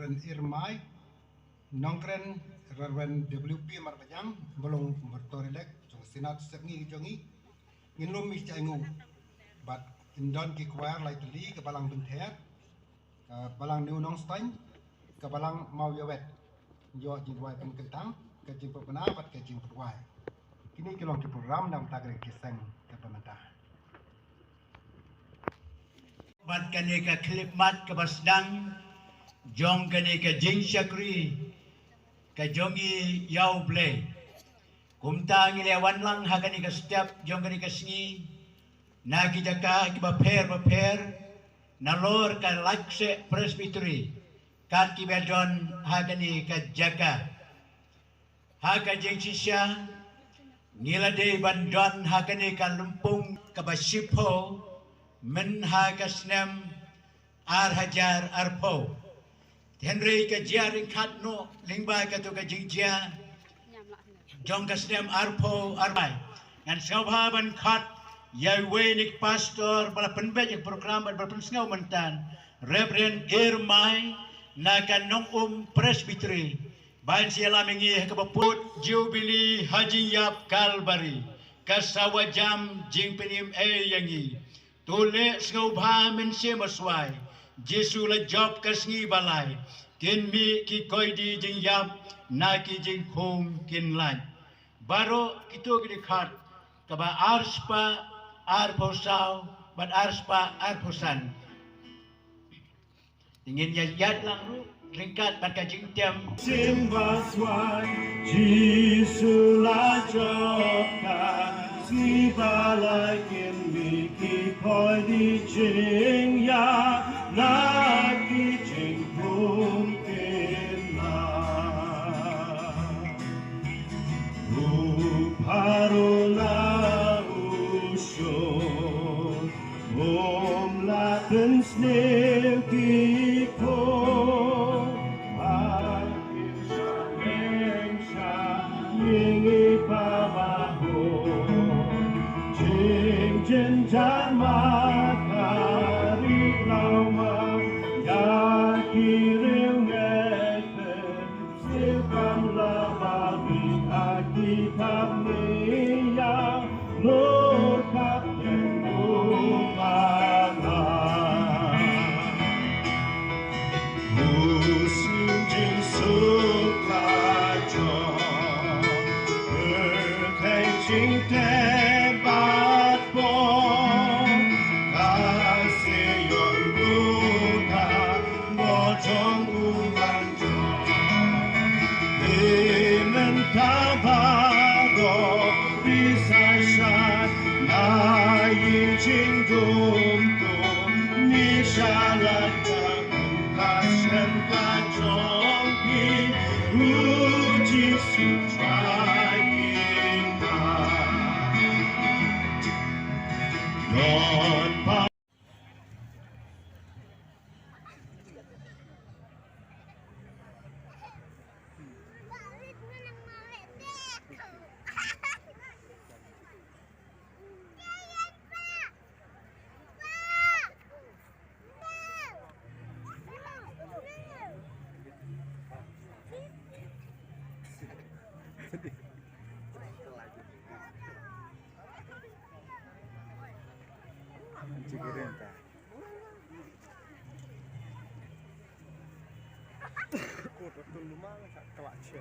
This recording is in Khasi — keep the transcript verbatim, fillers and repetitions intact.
Irmai, nongkren Reverend W P Marbajam, ba long Myrto Rilek, jong Synod Sepngi jong ngi, ngin lum ïa ki jingïainguh. Bad ngin don ki choir lai tylli, ka Balang Bynther, ka Balang New Nongstoiñ, ka Balang Mawïawet. Ïoh jingduwai pynkyntang, ka jingpynbna bad ka jingpynduwai. Kine ki long ki program na ka bynta ka seng kaba mynta. Bad kane ka khyllipmat kaba sdang jong kane ka jingshakri ka jong ngi ïa U Blei. Kumta ngi la wan lang ha kane ka step jong kane ka sngi na ki jaka kiba pher bapher nalor ka Laitseh Presbytery, kat kiba don ha kane ka jaka. Ha ka jingshisha ngi la dei ban don ha kane ka lympung kaba shiphew myn ha ka snem ar hajar arphew. Hynrei ka jia ryngkat noh lyngba kato ka jingjia jong ka snem arphew arbai. Ngan sngewbha ban khot ïa uwei na ki pastor ba la pynbeit ïa ka program bad ba la pynsngew mynta, Reverend Irmai na ka Nongum Presbytery, ban sa ïalam ïa ngi ha kaba pud Jubilee ha jingïap Kalbari, ka sawa jam jingpynim ei ïa ngi. To leh sngewbha mynsiem baswai, Jisu la jop ka sngi ba lai, kin mih ki koidi jingïap na ki jingkhum kin lait. Baroh kito ki dkhot kaba arspah arphew saw bad arspah arphew san. Te ngin ïa ïaid lang ruh ryngkat bad ka jingtem. Mynsiem baswai, Jisu la jop ka sngi ba lai, kin mih ki koidi jingïap na ki jingkhum kin lait. U Pharaoh la u shun, um lah pynsniew ki khun. Ba ki sha leng sha ïing i pa ba hur. Jingjynjar ma ka ri, law ma ïa ki riewngeit. Sngewbha la ba ri ha ki thapniang, lo thap ïa u ba la. U sngewjylliew ka jong, pyrthei jingtep bad bor, ka Zion ruh ka mo jong u ban jong. Te mynta baroh ri sa shai na ïing jingdum, to mih sha lad ka kum ka sem ka jong phi, U Jisu Trai ki ma. Don pa Cikirin ta. Ko to tun luma sa kelak che.